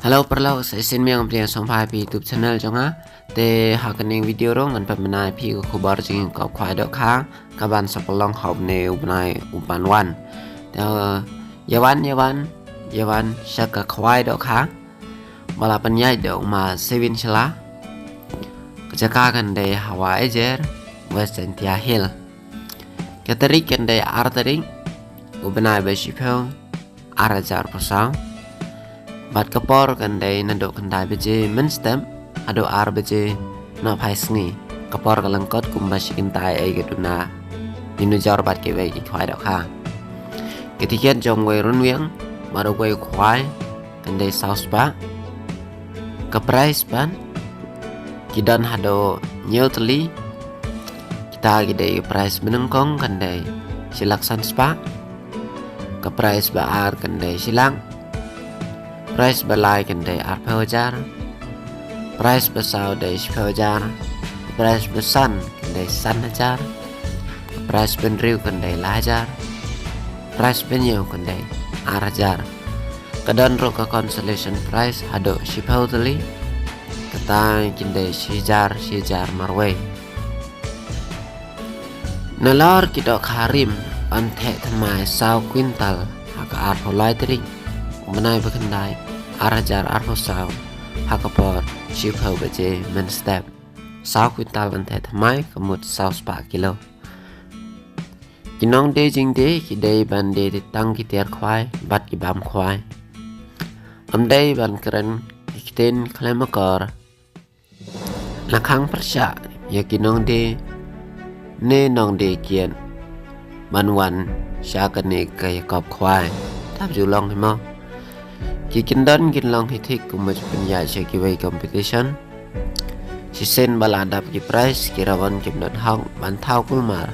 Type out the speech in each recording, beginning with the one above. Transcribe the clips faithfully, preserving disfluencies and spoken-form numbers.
Hello paralok, sa shisien mynta ngan pdiang sngewbha ïa phi YouTube channel jong nga. Te ha kane ka video ruh ngan pynbna ïa phi ka khubor jong ka kop khwai dohkha kaban sa pynlong ha une u bnai uban wan. Te ïa wan ïa wan ïa wan sha ka khwai dohkha ba la pynïaid da u ma Sewin Shylla. Ka jaka kan dei ha Wahiajer, West Jaintia Hills. Ka tarik kan dei ar tarik u bnai ba shiphew, ar hajar arphew saw. Bad ka por kan dei naduh khyndai baje mynstep haduh ar baje nohphai sngi. Ka por ka lyngkot kumba shi kynta ei ka duna, ïa u nujor bad kiwei ki khwai dohkha. Ka tiket jong uwei u rynwiang bad uwei u khwai kan dei saw spah. Ka prize pat ki don haduh hynñiew tylli. Kita ki dei, ka prize banyngkong kan dei shi lak san spah. Ka prize ba ar kan dei shi lak. Prize ba lai kan dei arphew hajar. Prize ba saw dei shiphew hajar. Prize ba san kan dei san hajar. Prize ba hynriew kan dei lai hajar. Prize ba hynñiew kan dei ar hajar. Ka don ruh ka consolation prize haduh shiphew tylli. Kata kin dei shi hajar shi hajar marwei. Nalor ki dohkha rim yn theh thymmai saw kwintal ha ka arphew lai tarik u bnai ba khyndai, ar hajar arphew saw, ha ka por shiphew baje mynstep. Saw kwintal yn theh thymmai, ka mut saw spah kilo. Ki nongdie jingdie ki dei ban die tang ki tiar khwai bad ki bam khwai. Ym dei ban kren ki ktien khlem akor. La khang pyrshah ïa ki nongdie ne nongdie kiad ban wan sha kane ka ïakop khwai. Tap ju long hi mo. Ki kyndon kin long hi thik kumba ju pynïaid sha kiwei competition. Shisien ba la dap ki prize ki rawan kim don hok ban thaw kulmar.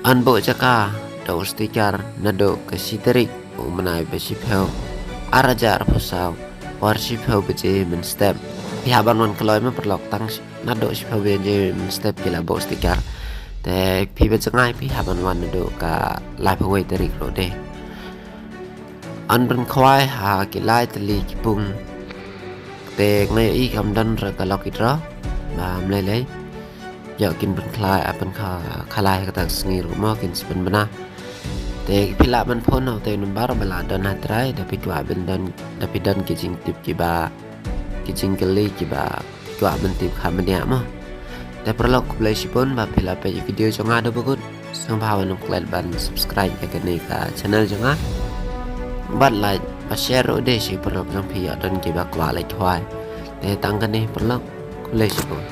Yn buh jaka da u sticker naduh ka shi tarik u bnai ba shiphew, ar hajar arphew saw, por shiphew baje mynstep. Phi hap ban wan kloi mo paralok, tang naduh shiphew baje mynstep ki la buh sticker. Te phi ba jngai phi hap ban wan naduh ka laiphew wei tarik ruh de. Yn rung khwai ha ki lai tylli ki pung. Te nga ïohi kam don ruh ka lucky draw ba ym lei lei. Ïoh kin pynkhlaiñ, a, pynkha, khalai ha kata ka sngi ruh mo kin sa pynbna. Te phi lah ban phone ha utai u number ba la don ha trai, da phi kwah ban don, da phi don ki jingtip kiba, ki jingkylli kiba kwah ban tip kha mynta mo. Te paralok, khublei shibun ba phi la peit ïa ki video jong nga haduh ba kut. Sngewbha wan ym klet ban subscribe ïa kane ka channel jong nga. Bad like bad share ruh de sha ki paralok jong phi ïoh don kiba kwah leit khwai. Te tang kane paralok, khublei shibun.